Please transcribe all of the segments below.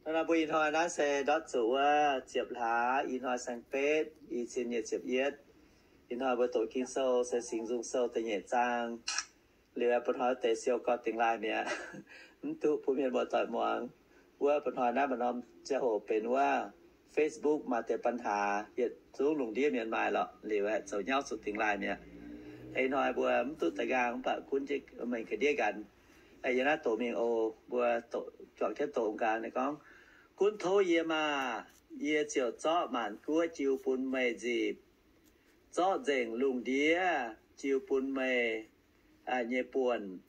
Naaiv mbuo ih hnoi naaiv se ndortv zuqc wuov ziepc hlaax, ih hnoi saeng-betv, i cin nyic ziepc yietv. Ih hnoi mbuo doqc Ging-Sou se Singx Nzung Sou da'nyeic zaang. Liuz aeqv, mba'hnoi deix siou gau dingx laaih mi'aqv, mv duqv bun mienh muoz-doic muangx. Wuov mba'hnoi naaiv maaih norm ziangh hoc benx wuov Facebook maaih deix ปัญหา yietc zungv lungh ndiev mienh maaih lorqc. Liuz aeqv, zoux nyauv zuqc dingx laaih mi'aqv. Ih hnoi mbuo mv duqv da'nqaang mv baac gunv jienv mengh ga'ndiev nqanx. Yie naaiv doqc mingh oc. Mbuo juangc jienv doqc nqaang. Ninh gorngv, Gunv tov yie maah! Yie ziouc zorqv maanc guoqv jiu bun meih nzipc, zorqv nzengc lungh ndiev jiu bun meih nyei buonc.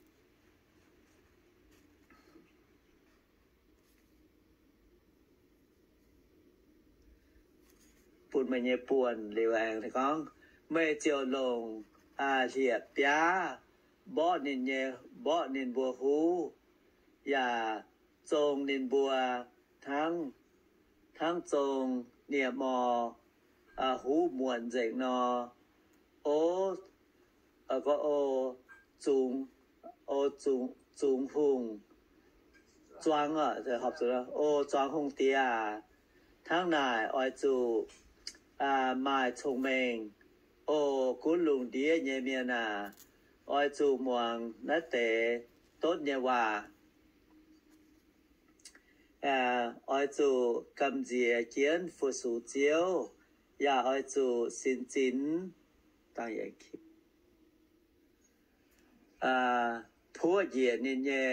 Bun meih nyei buonc liuz aengx gorngv, meih ziouc longc hlieqv-biaav mborqv ninh nyei, mborqv ninh mbuo huv, yaac zong ninh mbuo hnangv, hnangv zong nie-mor huv muonc nzengc nor. O, o, zungx, o, zungx hungh, zuangx, o, zuangx hungh diex aac, hnangv naaic oix zuqc maaih cong-mengh. O gunv lungh ndiev nyei mienh aac, oix zuqc muangx naaiv deix donv nyei waac. Oix zuqc gamh nziex jienv fu-sux Ziouv, yaac oix zuqc sinx zinx puoqv njiec ninh nyei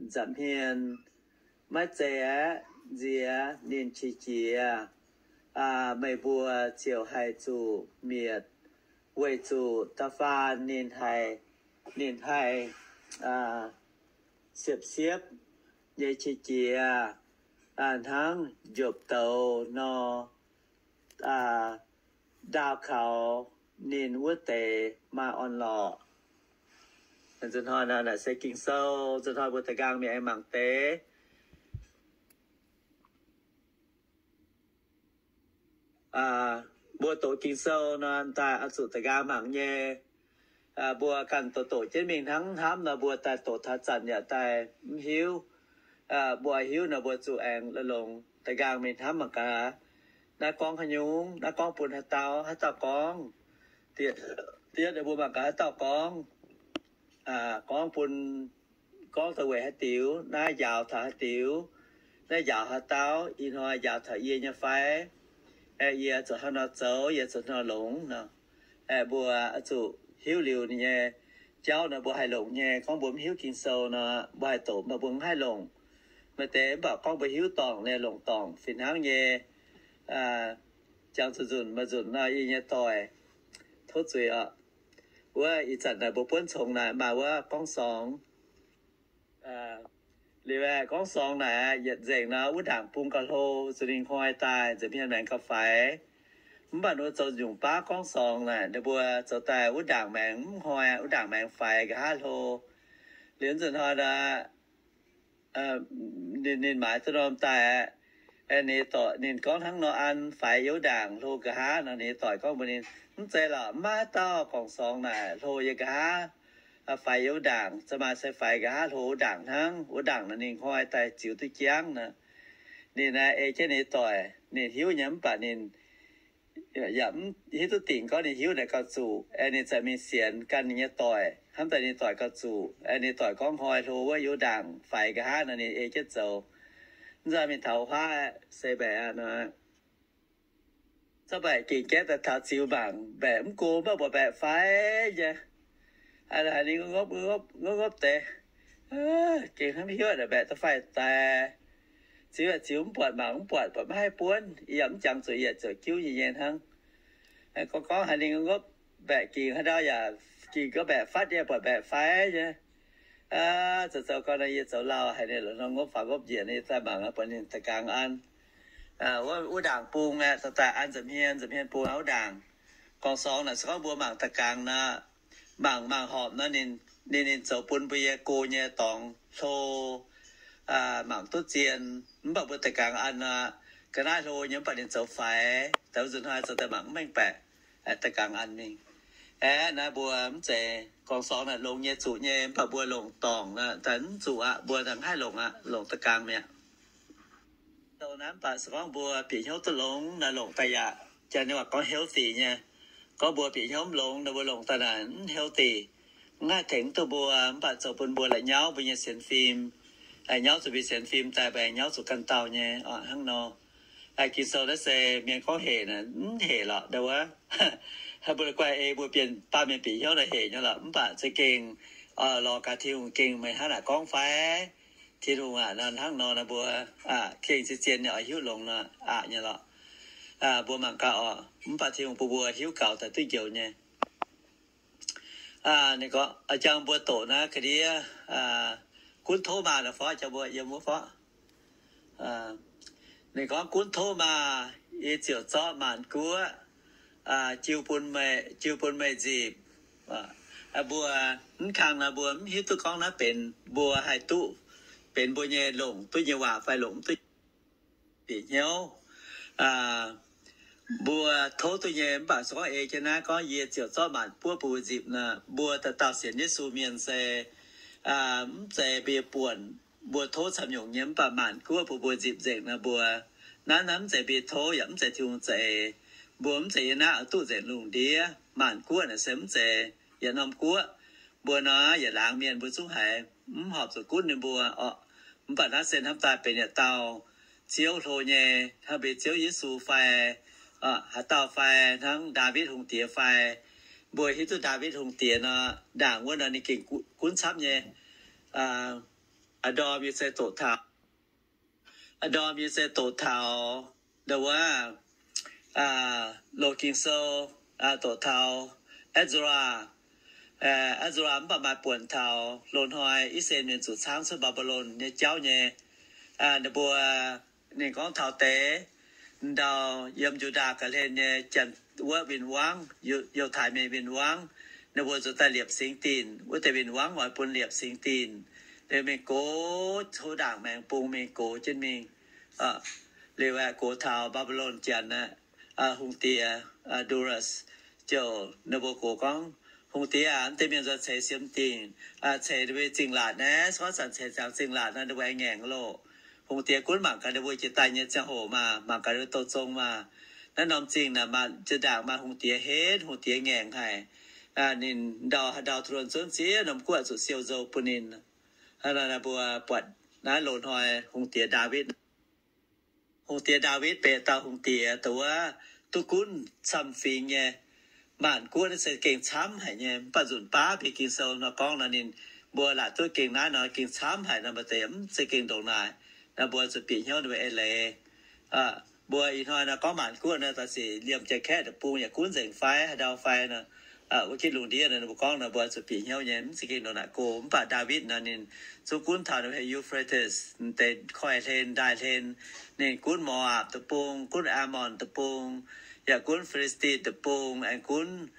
nza'hmien, maiv zeiz aeqv, nziex ninh qiex jiez, meih mbuo ziouc haih zuqc mietc, weic zuqc da'faanh ninh haih, ninh haih siepv-siepv nyei qiex jiez, hnangv njopv douz nor, ndaauh kaux ninh wuov deix maaih orn-lorqc. Nzunc hnoi naaic se Ging-Sou, nzunc hnoi mbuo da'nqaang mingh aengx mangc deix. Mbuo doqc Ging-Sou nor daaih oix zuqc da'nqaang mangc nyei. Mbuo ganh doqc doqc jienv mingh hnangv hnamv nor, mbuo daaih doqc taux zanc yaac daaih mv hiuv. Mbuo hiuv nor mbuo zuqc aengx longx da'nqaang mingh hnamv mangc gaax, naaiv gorngv haaix nyungc, naaiv gorngv bun haaix dauh, haaix dauh gorngv. Diev, diev mbuo mangc gaax haaix dauh gorngv. Gorngv bun, gorngv da'weic haaix diuc, naaiv njaaux taux haaix diuc, naaiv njaaux haaix dauh, ih hnoi njaaux taux yie nyei fai? Yie zuqc hnangv nor zoux, yie zuqc hnangv nor longx nor. Mbuo zuqc hiuv liuz ninh nyei jauv nor mbuo haih longc nyei. Gorngv mbuo mv hiuv Ging-Sou nor, mbuo haih doqc mv baac mbuo mv haih longc. Maaih deix mv baac gorngv mbuo hiuv dorngc liuz longc dorngc fih hnangv nyei. Jangx zuqc nzunc maaih nzunc nor, yie nyei doic, tov zuiz oc. Wuov ih zanc naaic mbuo buonv congx naaic maaih wuov gorngv sorng. Liuz aeqv, gorngv sorng naaic yietc nzengc nor wuov ndaangc bung gauh hlo, zuqc ninh hnoi daaih nza'hmien maengx gauh faix. Mv baac ninh mbuo zoux nyungc baav gorngv sorng naaic, ninh mbuo zoux daaih wuov ndaangc maengx mv hnoi, wuov ndaangc maengx faix, nqa'haav hlo. Liuz nzunc hnoi naaic, ninh, ninh maaiz duqv norm daaih aqv. Ninh doic ninh gorngv hnangv nor an, faix yiem wuov ndaangc hlo nqa'haav nor. Ninh doic gorngv mbuox ninh, mv zeiz lorqc, maiv maaih haaix dauh gorngv sorng naaic hlo yiem nqa'haav, faix yiem wuov ndaangc. Ziouc maaih se faix nqa'haav hlo wuov ndaangc hnangv. Wuov ndaangc naaic ninh hnoi daaih ziux duqv jangv nor. Ninh naaiv ei jienv ninh doic, ninh hiuv nyei mv baac ninh yaac mv hiuv duqv dingc gorngv ninh hiuv naaic gauh zuqc. Aengx ninh ziouc mingh sienx ganh ninh nyei doic, hnamv daaih ninh doic gauh zuqc. Aengx ninh doic gorngv hnoi hlo wuov yiem wuov ndaangc faix nqa'haav nor, ninh ei jienv zoux. Mv nzauh mingh taux huaav se mbaeqc aqv nor. Zorqv mbaeqc gengh gaeqv daaih taux ziux mangc, mbaeqc mv go, mv baac mbuoqc mbaeqc faix nyei. Haiz ninh ngopv ngopv ngopv ngopv deix, gengh hnamv hiuv naaic mbaeqc da'faih daaih. Ziux yaac ziux mv buatc, mangc mv buatc, buatc maiv haih buonv. Yie yaac mv jangx zuqc yietc ziouc jiuv nyei nyei hnangv. Gorngv gorngv haiz ninh ngopv mbaeqc gingc, haaix ndau yaac gingc gorngv mbaeqc fatv nyei, buatc mbaeqc faix nyei. Zoux zoux gau nor, yie zoux lauh haiz ninh lorz nor ngopv faaux ngopv njiec, yie daaih mangc buatc ninh da'gangx an. Wuov ndaangc bung aeqv, daaih an nza'hmien, nza'hmien bung wuov ndaangc. Gorngv sorng naaic se gorngv mbuo mangc da'gangx nor, mangc mangc horpc nor, ninh, ninh zoux bun mbuo yie go nyei dorngx hlo, mangc duqv zien. Mv baac mbuo da'gangx an nor, ga'naaiv hlo nyei mv baac ninh zoux faix. Daaih wuov nzunc hnoi zoux daaih mangc mv mengh baeqc, da'gangx an mingh. Aeqv, naaiv mbuo mv zeiz gorngv sorng naaic longx nyei zuqc nyei, mv baac mbuo longc dorngc naaic daaih mv zuqc aqv. Mbuo daaih mv haih longc aqv, longc da'gangx mi'aqv. Dongh naaiv mv baac se gorngv mbuo bieqc hnyouv duqv longx naaic, longc daaih yaac, janx ninh waac gorngv healthy nyei. Gorngv mbuo bieqc hnyouv mv longx nor, mbuo longc daaih naaic mv healthy, mv haih tengx duqv mbuo. Mv baac zoux bun mbuo la'nyauv mbuo nyei sienx fim, la'nyauv zuqc mbuo sienx fim daaih, mbuo aengx nyauv zuqc ganh dauh nyei hnangv nor. Ging-Sou naaiv se mienh gorngv hec naaic, mv hec lorqc ndau wuov. Mbuo la'guaih ei mbuo bienh baamh mienh bieqc hnyouv naaic hec nyei lorqc, mv baac za'gengh lorz gaax Tin-Hungh gengh meih hnangv naaic gorngv fai? Tin-Hungh aac, hnangv nor naaic mbuo gengh zien-zien nyei oix hiuv longx nor aqc nyei lorqc. Mbuo mangc gaax oc, mv baac Tin-Hungh bun mbuo hiuv gaux daaih duqv njoux nyei. Ninh gorngv jang mbuo doqc naaiv ga'ndiev, gunv tov maah, fov jang mbuo yiem wuov fov. Ninh gorngv, gunv tov maah, yie ziouc zorqv maanc guoqv jiu bun meih, jiu bun meih nzipc. Mbuo mv kang nor, mbuo mv hiuv duqv gorngv naaiv benx mbuo haih duqv, benx mbuo nyei longc duqv nyei waac fai longc mv duqv bieqc hnyouv. Mbuo tov duqv nyei, mv baac se gorngv ei jienv naaiv gorngv, yie ziouc zorqv maanc guoqv bun mbuo nzipc nor, mbuo dauh dauh sienx Yesu mienh se mv zeiz mbuo buonc, mbuo tov camv nyungc nyei, mv baac maanc guoqv bun mbuo nzipc nzengc nor, mbuo naaiv, naaiv mv zeiz mbuo tov, yaac mv zeiz Tin-Hungh za'eix. Mbuo mv zeiz yiem naaiv oix duqv nzengc lungh ndiev. Maanc guoqv naaic se mv zeiz yietc norm guoqv. Mbuo nor yietc laangz mienh mbuo zungv haiz mv horpc zuqc gunv ninh mbuo oc. Mv baac naaiv se hnamv daaih benx yietc dauh Ziouv hlo nyei, hnangv mbuo Ziouv Yesu fai, haaix dauh fai, hnangv Ndaawitv Hungh Diex fai. Mbuo hiuv duqv Ndaawitv Hungh Diex nor, ndaangc wuov nor ninh gengh gunv camv nyei. Aa, ndorm yie se doqc taux, aa, ndorm yie se doqc taux ndau wuov, loz Ging-Sou, doqc taux Ezra. Ezra mv baac maaih buonc taux loz-hnoi I^saa^laa^en Mienh zuqc caangv cuotv Mbaa^mbi^lon nyei jauv nyei. Ninh mbuo, ninh gorngv taux deix ndau yiem Yu^ndaa ga'hlen nyei janx wuov win-wangv, Yiutai Mienh win-wangv, ninh mbuo zuqc daaih liepc singx dinc. Wuov deix win-wangv oix bun liepc singx dinc. Liuz mingh gox, tov ndaangc maengx bung mingh gox jienv mingh. Liuz aeqv, gox taux Mbaa^mbi^lon janx aqv, hungh diex Darius, ziouc ninh mbuo gox gorngv, hungh diex aac, mv deix mienh nzuonx ceix siem dingc, ceix ninh mbuo zingh laatc naaiv, se gorngv zanc ceix ziangx zingh laatc nor, ninh mbuo aengx ngaengc loh. Hungh diex gunv mangc gaax ninh mbuo jiex daaih nyei ziangh hoc maah, mangc gaax ninh mbuo douh zong maah. Naaiv norm zingh naaic maaih zinh ndaangc maaih hungh diex henv, hungh diex ngaengc haic. Ninh ndau haaix ndau duqv luonx zuonv ziex norm guoqv zuqc siou nzou bun ninh. Hnangv naaiv mbuo buatc naaiv loz-hnoi hungh diex Ndaawitv. Hungh diex Ndaawitv benx dauh hungh diex dongh wuov duqv gunv camv fingx nyei. Maanc guoqv naaiv se gengh camv haic nyei, mv baac nzunc baav mbuo Ging-Sou nor gorngv nor ninh, mbuo laaic duqv gengh naaiv nor gengh camv haic nor, mbuo deix mv zeiz gengh ndongc naaic. Naaiv mbuo zuqc bieqc hnyouv ninh mbuo eix leiz. Mbuo ih hnoi nor gorngv maanc guoqv nor, daaih sic liemh Janx-Kaeqv deic-bung yaac gunv nzengc fai haaix ndau fai nor, wuov gitv lungh ndiev nor, ninh mbuo gorngv nor, mbuo zuqc bieqc hnyouv nyei, mv zeiz gengh ndongc naaic go. Mv baac Ndaawitv nor ninh zungv gunv taux ninh heuc Euphrates deix koiv-hlen, ndaaih hlen. Ninh gunv Moapc deic-bung, gunv Ammon deic-bung, yaac gunv Fi^li^saa^tin deic-bung, aengx gunv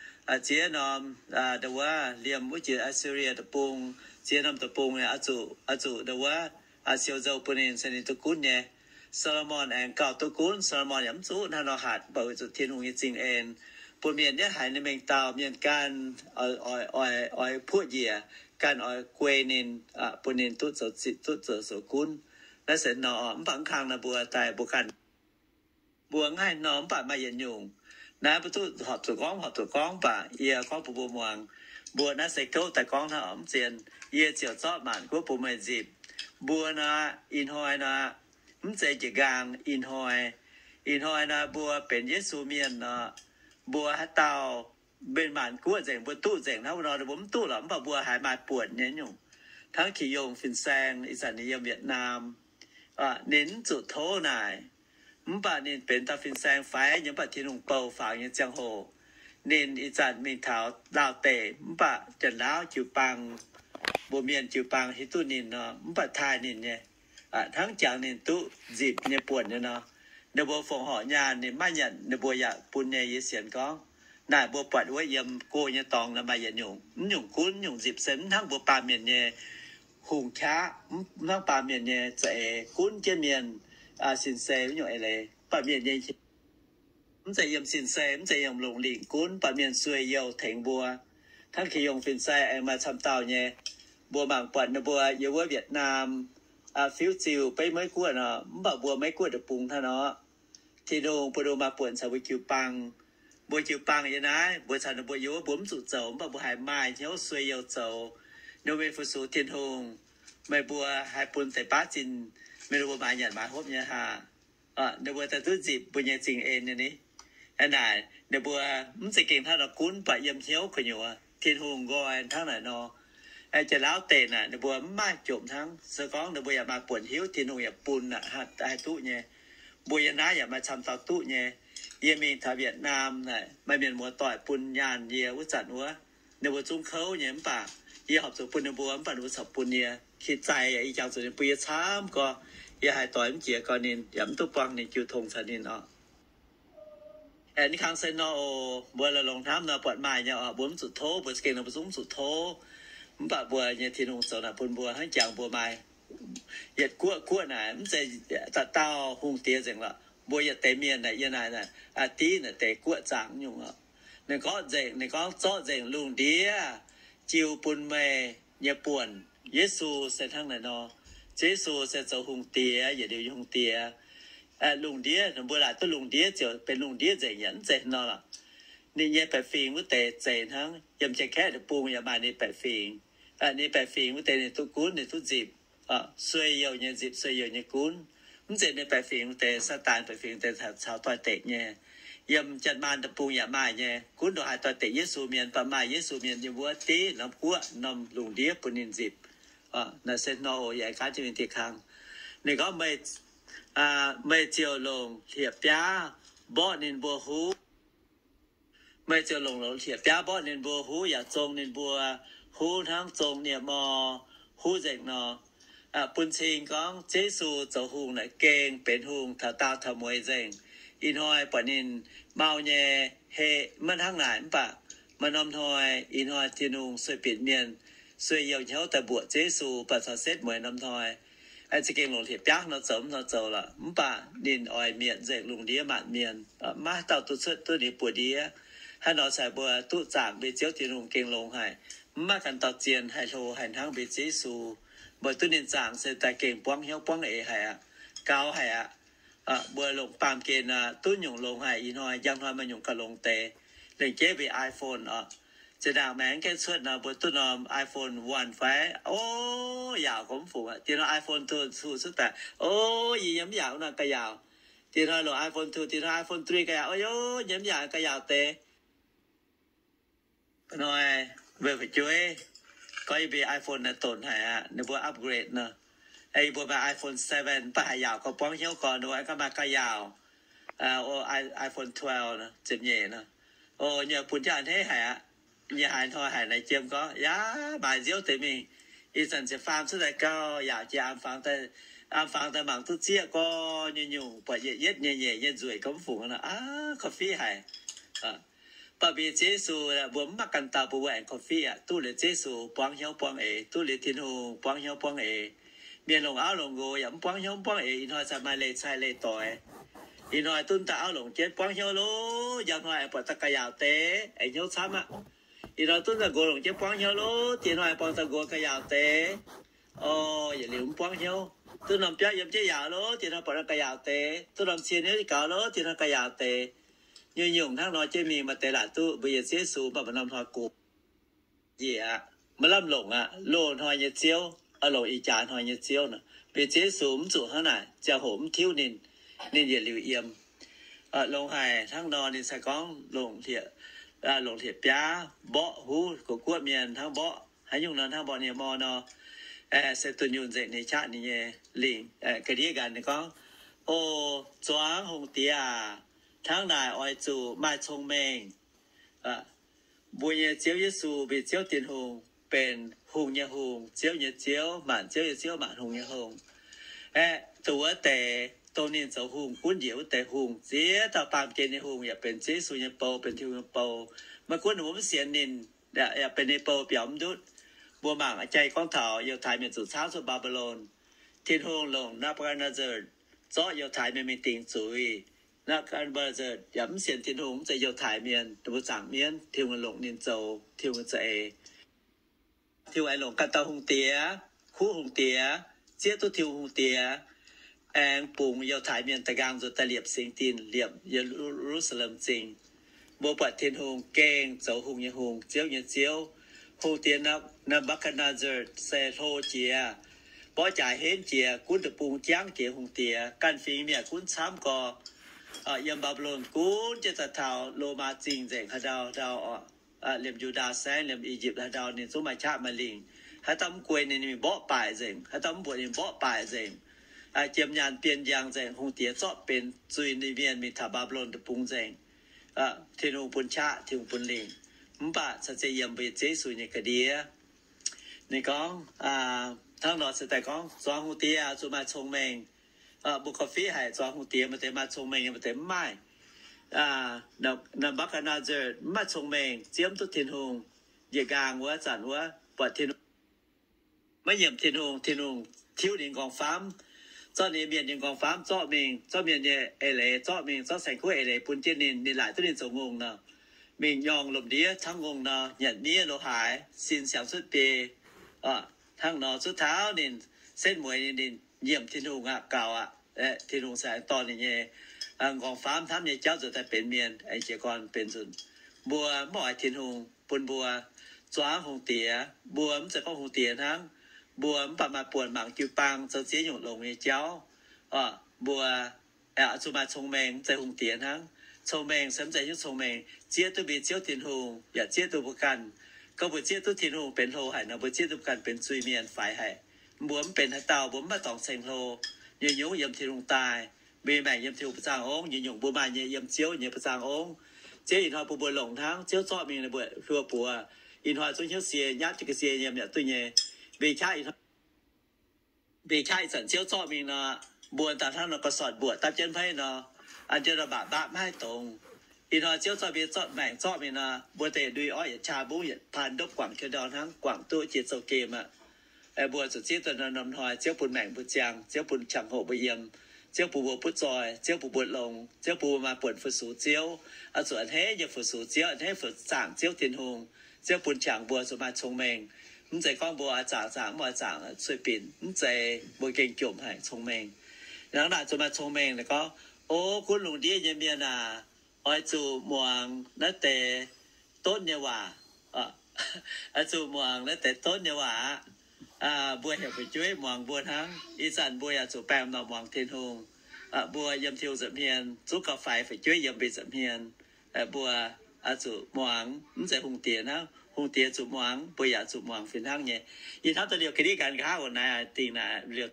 ziex norm, ndau wuov liemh wuov jiex Assyria deic-bung, ziex norm deic-bung, oix zuqc, oix zuqc ndau wuov siou nzou bun ninh, se ninh duqv gunv nyei. Saa^lo^morn aengx gauh duqv gunv. Saa^lo^morn yaac mv zuqc hnangv nor hatc, mv baac weic zuqc Tin-Hungh nyei zingh en bun mienh nyaiv haiz ninh mengh dauh mienh ganh oix, oix, oix puoqv njiec, ganh oix guei ninh, bun ninh duqv zoux zipv, duqv zoux, zoux gunv. Naaiv se nor, mv baac mv kang nor mbuo daaih mbuo ganh, mbuo mv haih nor mv baac maaih yietc nyungc. Naaiv mbuo duqv horpc zuqc gorngv, horpc zuqc gorngv, mv baac yie gorngv bun mbuo muangx. Mbuo naaiv se gouv daaih gorngv hnangv oc, mv zien. Yie ziouc zorqv maanc guoqv bun meih nzipc. Mbuo nor, ih hnoi nor, mv zeiz njiec nqaang ih hnoi. Ih hnoi nor mbuo benx Yesu mienh nor, mbuo haaix dauh mbenc maanc guoqv nzengc, mbuo duqv nzengc hnangv wuov nor, mbuo mv duqv lorqc, mv baac mbuo haiz maaih buonc nyei nyungc. Hnangv Kì Yongh fin-saeng ih zanc ninh yiem Vietnam, ninh mv zuqc tov naaic, mv baac ninh benx dauh fin-saeng faix nyei, mv baac Tin-Hungh bou faaux nyei ziangh hoc, ninh ih zanc mingh taux Laauv deic, mv baac Janx-Laauv jiu-baang, mbuo Mienh jiu-baang hiuv duqv ninh nor, mv baac taaih ninh nyei, hnangv jangx ninh duqv nzipc nyei buonc nyei nor. Ninh mbuo fongc horc nyaanh ninh maiv nyanc, ninh mbuo yaac bun nyei. Yie sienx gorngv naaic mbuo buatc wuov yiem go nyei dorngx naaic maaih yietc nyungc, mv nyungc gunv, mv nyungc nzipc se mv hnangv mbuo baamh mienh nyei hungh qaqv, mv hnangv baamh mienh nyei za'eix gunv jienv mienh, sin-sei wuov nyungc eix leiz. Baamh mienh nyei mv zeiz yiem sin-sei, mv zeiz yiem longx lingc gunv, baamh mienh sueih youh tengx mbuo. Hnangv Kì Yongh fin-saeng aengx maaih camv dauh nyei. Mbuo mangc buatc ninh mbuo yiem wuov Vietnam, fiuv-ziuh beiv Meiv Guoqv nor, mv baac mbuo Meiv Guoqv deic-bung hnangv nor, Tin-Hungh bun ninh mbuo maaih buonc caux mbuo jiu-baang. Mbuo jiu-baang yiem naaiv, mbuo caux ninh mbuo yiem wuov, mbuo mv zuqc zoux, mv baac mbuo haiz maaih hnyouv sueih youh zoux, ninh mbuo mingh fu-sux Tin-Hungh. Meih mbuo haih bun deix baav zinh mienh ninh mbuo maaiz nyanc maaiz hopv nyei haah? Ninh mbuo daaih duqv nzipc mbuo nyei zingh en nyei ni. Naaic ninh mbuo mv zeiz gengh hnangv nor gunv, mv baac yiem hnyouv gu'nyuoz Tin-Hungh nqoi hnangv naaic nor. Janx-lauv deix naaic ninh mbuo mv maaih jomc hnangv. Se gorngv ninh mbuo yaac maaih buonc hiuv, Tin-Hungh yaac bun aqv, haih duqv nyei. Mbuo yiem naaiv yaac maaih camv dauh duqv nyei. Yie mingh taux Vietnam naaic, maaih mienh muoz-doic bun nyaanh yie wuov zanc wuov, ninh mbuo zungv kouv nyei, mv baac yie horpc zuqc bun ninh mbuo, mv baac ninh mbuo corc bun yie. Ki zaih yaac ih jangx zuqc ninh bun yie camv gorx. Yie haaix doix mv jiex gorx ninh, yaac mv duqv buangh ninh jiu tong caux ninh oc. Aengx kang se nor oc, mbuo la'longc hnamv nor buatc maaih nyei oc. Mbuo mv zuqc tov, mbuo za'gengh nor mbuo zungv mv zuqc tov. Mv baac mbuo nyei Tin-Hungh zoux naaic bun mbuo hnangv jangx mbuo maaih yietc guoqv guoqv naaic, mv zeiz dauh dauh hungh diex nzengc lorqc. Mbuo yietc deix mienh naaic, yie naaic, aa, div naaic deix guoqv zaangc nyungc oc. Ninh gorngv nzengc, ninh gorngv zorqv nzengc lungh ndiev jiu bun meih nyei buonc. Yesu se hnangv naaic nor. Ziouv Yesu se zoux hungh diex, yietc liuz nyei hungh diex. Lungh ndiev, mbuo laaic duqv lungh ndiev ziouc benx lungh ndiev nzengc, yaac mv zeiz nor lorqc. Ninh nyei baeqc fingx wuov deix zeiz hnangv. Yiem Janx-Kaeqv deic-bung yaac maaih ninh baeqc fingx. Ninh baeqc fingx wuov deix ninh duqv gunv, ninh duqv nzipc. Sueih youh nyei nzipc, sueih youh nyei gunv. Mv zeiz ninh baeqc fingx wuov deix, Saadaan baeqc fingx deix caux doix-dekc nyei. Yiem Janx-Maanh deic-bung yaac maaih nyei, gunv ndongc haaix doix-dekc Yesu mienh, mv baac maaih Yesu mienh yiem wuov div norm guoqv, norm lungh ndiev bun ninh nzipc. Naaiv se nor oc, yaac gaanv jienv mingh dieh kang. Ninh gorngv, meih ziouc longc hlieqv-biaav mborqv ninh mbuo huv. Meih ziouc longc hlieqv-biaav mborqv ninh mbuo huv, yaac zong ninh mbuo huv hnangv zong nie-mor huv nzengc nor. Bun cing gorngv Ziouv Yesu zoux hungh naaic gengh benx hungh taux daauh taux mueiz nzengc. Ih hnoi buatc ninh mau nyei heh maiv hnangv naaic, mv baac maaih norm hnoi, ih hnoi Tin-Hungh sueih binc mienh, sueih youh hnyouv daaih mbuoqc Ziouv Yesu, baac caux setv mueiz norm hnoi. Za'gengh longc hlieqv-biaav nor zoux, nor zoux lorqc, mv baac ninh oix mietc nzengc lungh ndiev maanc mienh. Maiv haaix dauh duqv cuotv duqv ninh buoz-ndiev. Hnangv nor se mbuo duqv zaangc mbuo Ziouv Tin-Hungh gengh longx haic. Mv maaih ganh dauh zien haih hlo haih hnangv mbuo Ziouv Yesu. Mbuo duqv ninh zaangc se daaih gengh buangv hnyouv buangv eix haic aqv, gaux haic aqv. Mbuo longc baamh gen duqv nyungc longx haic. Ih hnoi njang hnoi maaih nyungc gauh longx deix. Lengc jeiv mbuo iPhone oc. Zinh ndaangc maengx gaengh cuotv nor, mbuo duqv norm iPhone one fai, o, yaauc gorngv mv fungc aqv. Diex hnoi iPhone two cuotv daaih, o, yie yiem mv yaauc wuov norm ga'yaauc. Diex hnoi longc iPhone two, diex hnoi iPhone three ga'yaauc, o, yie yiem mv yaauc ga'yaauc deix. Hnoi mbuo fu'jueiv gorngv yie mbuo iPhone naaiv donx haic aqv, ninh mbuo upgrade nor. Yie mbuo maaih iPhone seven, mv baac haaix yaauc gorngv buangv hnyouv gorngv ninh mbuo ganh maaih ga'yaauc. iPhone twelve ziepc nyeic nor. O, nyei bun jaa a'hneiv haic aqv. Nyei haaix hnoi haic naaiv jiem gorngv, yaac maaih nziouv deix mingh. Ih zanc ziepc faam cuotv daaih gauh yaauc jiex, am fangx daaih mangc duqv zieqv gorx nyungc-nyungc, buatc yietc yietv nyei nyeic nyei nzueic gorngv mv fungc nor, aav, korv-fiqv haic. Mv baac mbuo Ziouv Yesu, mbuo mv maaih ganh dauh bun mbuo aengx korv-fiqv aqv. Duqv liuz Ziouv Yesu buangv hnyouv buangv eix, duqv liuz Tin-Hungh buangv hnyouv buangv eix. Mienh longc auv longc nqox yaac mv buangv hnyouv mv buangv eix. Ih hnoi cai maaih leih cai leih doix. Ih hnoi duqv daaih auv longc jienv buangv hnyouv loh, njang hnoi aengx buatc daaih ga'yaauc deix, aengx hnyouv camv aqv. Ih hnoi duqv daaih nqox longc jienv buangv hnyouv loh, diex hnoi aengx buangh daaih nqox ga'yaauc deix. O, yietc liuz mv buangv hnyouv. Duqv norm biauv yiem jienv yaauc loh, diex hnoi buatc nor ga'yaauc deix. Duqv norm cie hnyouv jienv gaux loh, diex hnoi ga'yaauc deix. Nyungc-nyungc hnangv nor jienv mingh, maaih deix laaic duqv mbuo yietc Ziouv Yesu, mv baac maaih norm hnoi gox njiec aqv, maiv lamh longc aqv. Loz-hnoi nyei Ziouv, longc ih jaax hnoi nyei Ziouv nor, mbuo Ziouv Yesu mv zuqc hnangv naaic, ziangh hoc mv tiuv ninh, ninh yietc liuz yiem. Longx haic hnangv nor, ninh sai gorngv longc hlieqv, longc hlieqv-biaav mborqv huv gox guoqv mienh hnangv mborqv haaix nyungc nor, hnangv mborqv nie-mor nor, se dunh yunh nzengc ninh qaqv ninh nyei lingc. Ga'ndiev nqanx ninh gorngv, O zuangx hungh diex aac, hnangv naaic oix zuqc maaih cong-mengh. Mbuo nyei Ziouv Yesu, mbuo Ziouv Tin-Hungh, benx hungh nyei Hungh, ziouv nyei Ziouv, maanc ziouv nyei Ziouv, maanc hungh nyei Hungh. Aeqv, dongh wuov deix, dongh ninh zoux hungh gunv njiec wuov deix hungh, ziex dauh baamh gen nyei hungh yaac benx Ziouv Yesu nyei bou, benx Tin-Hungh nyei bou. Maiv gunv ninh mbuo mv sienx ninh, yaac benx ninh bou biaux mv ndutv. Mbuo mangc jai gorngv taux Yiutai mienh zuqc caauv cuotv Mbaa^mbi^lon, Tin-Hungh longc Naa^mbu^katv^netv^saa zorqv Yiutai mienh mingh dingc zuiz. Naa^mbu^katv^netv^saa yaac mv sienx Tin-Hungh, mv zeiz Yiutai mienh, ninh mbuo zaangc mienv, Tin-Hungh longc ninh zoux Tin-Hungh za'eix. Tin-Hungh aengx longc ganh dauh hungh diex, kuv hungh diex, zieqv duqv Tin-Hungh hungh diex, aengx bungx Yiutai Mienh da'nqaang nzuonx daaih liepc singx dinh, liepc Ye^lu^saa^lem Zingh. Mbuo buatc Tin-Hungh gengh zoux hungh nyei Hungh, Ziouv nyei Ziouv. Hungh diex Naa^mbatc^gaa^naa^saa se hlo jiex, mborqv jaax henv jiex, gunv deic-bung jangv jiex hungh diex, ganh fingx mienh gunv camv gorx. Yiem Mbaa^mbi^lon gunv jienv daaih taux Lomaa Zingh nzengc haaix ndau ndau, liemh Yu^ndaa Saengv, liemh I^yipv haaix ndau ninh zungv maaih qaqv maaih lingh. Haaix dauh mv guei ninh, ninh mingh mborqv baaic nzengc. Haaix dauh mv mbuoqc ninh mborqv baaic nzengc. Jiem nyaanh bienh njang nzengc, hungh diex zorqv benx zuiz-mienh mingh taux Mbaa^mbi^lon deic-bung nzengc. Tin-Hungh bun qaqv, Tin-Hungh bun lingh. Mv baac caux ziex yiem mbuo Yesu nyei ga'ndiev. Ninh gorngv, hnangv nor se daaih gorngv zuangx hungh diex zuqc maaih cong-mengh. Mbuo gauh fiqv haic, zuangx hungh diex maaih deix maaih cong-mengh nyei, maaih deix mv maaih. Naa^mbatc^gaa^naa^saa mv maaih cong-mengh, zieqv mv duqv Tin-Hungh. Njiec nqaang wuov zanc wuov buatc Tin-Hungh, maiv nyiemc Tin-Hungh, Tin-Hungh tiuv ninh nqorngv-famv, zorqv ninh mienh nyei nqorngv-famv zorqv mingh, zorqv mienh nyei eix leiz zorqv mingh, zorqv saeng-kuv eix leiz bun jienv ninh, ninh laaic duqv ninh zoux ngongh nor, mingh nyorng lomh ndiev camv ngongh nor, nyanc miev lo haaix, sin siangx cuotv biei. Hnangv nor cuotv taux ninh setv mueiz ninh nyiemc Tin-Hungh aqv, gaux aqv. Tin-Hungh se aengx dorh ninh nyei nqorngv-famv hnamv nyei jauv nzuonx daaih benx mienh, aengx jiez gorn benx nzunc. Mbuo mv oix Tin-Hungh bun mbuo zuangx hungh diex. Mbuo mv zeiz gorngv hungh diex hnangv. Mbuo mv baac maaih buonc mangc jiu-baang zoux ziex nyungc longx nyei jauv. Mbuo zuqc maaih cong-mengh, mv zeiz hungh diex hnangv. Cong-mengh se mv zeiz hnyouv cong-mengh, zieqv duqv mbuo Ziouv Tin-Hungh yaac zieqv duqv mbuo ganh. Gorngv mbuo zieqv duqv Tin-Hungh benx hlo haic nor, mbuo zieqv duqv mbuo ganh benx zuiz-mienh faix haic. Mbuo mv benx haaix dauh, mbuo mv maaih dorngx ceng hlo. Nyungc-nyungc yiem Tin-Hungh daaih. Mbuo nyei maengc yiem Tin-Hungh ba'zangh ong. Nyungc-nyungc mbuo maaih nyei yiem Ziouv nyei ba'zangh ong. Ziouv ih hnoi bun mbuo longc hnangv. Ziouv zorqv mingh ninh mbuo hluo buoz. Ih hnoi zungv hnyouv sie, nyatv jienv ga'sie yiem yaac duqv nyei. Mbuo qaqv ih hnoi mbuo qaqv ih zanc Ziouv zorqv mingh nor, mbuo daaih hnangv nor ga'sortv mbuoqc dapv jienv hmeiv nor, an jienv nor mbaac mbaqv maiv haih dongz. Ih hnoi Ziouv zorqv mbuo zorqv maengc zorqv mingh nor, mbuo deix ndui orqv yietc qaqv mbungv yietc paan ndopv guangc jienv ndau hnangv, guangc duqv jiex zouv-gemh aqv. Mbuo zuqc zieqv duqv norm-norm hnoi, Ziouv bun maengc mbuo ziangh, Ziouv bun qangx hoc mbuo yiem, Ziouv bun mbuo butv zoih, Ziouv bun mbuo longx, Ziouv bun mbuo maaih buonc fu-sux Ziouv, oix zuqc a'hneiv nyei fu-sux Ziouv, a'hneiv fu-sux zaangc Ziouv Tin-Hungh. Ziouv bun qangx mbuo zuqc maaih cong-mengh. Mv zeiz gorngv mbuo oix zaangc zaangc, mv oix zaangc cuiv binc, mv zeiz, mbuo gengh jomc haic cong-mengh. Hnangv naaic zuqc maaih cong-mengh naaic gorngv, O gunv lungh ndiev nyei mienh aac, oix zuqc muangx naaiv deix donv nyei waac. Oix zuqc muangx naaiv deix donv nyei waac aqv. Mbuo heuc fu'jueiv muangx mbuo hnangv. Ih zanc mbuo yaac zuqc baengh norm muangx Tin-Hungh. Mbuo yiem Tin-Hungh nza'hmien zungv gauh faix fu'jueiv yiem mbuo nza'hmien. Mbuo zuqc muangx, mv zeiz hungh diex hnangv. Hungh diex zuqc muangx, mbuo yaac zuqc muangx fih hnangv nyei. Ih hnamv da'liouh ga'ndiev ganh nqa'haav oc, naaiv dingh naaiv liouh.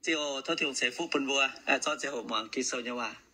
Ziouv, tov Tin-Hungh ceix fuqv bun mbuo, zorqv ziangh hoc muangx Ging-Sou nyei waac.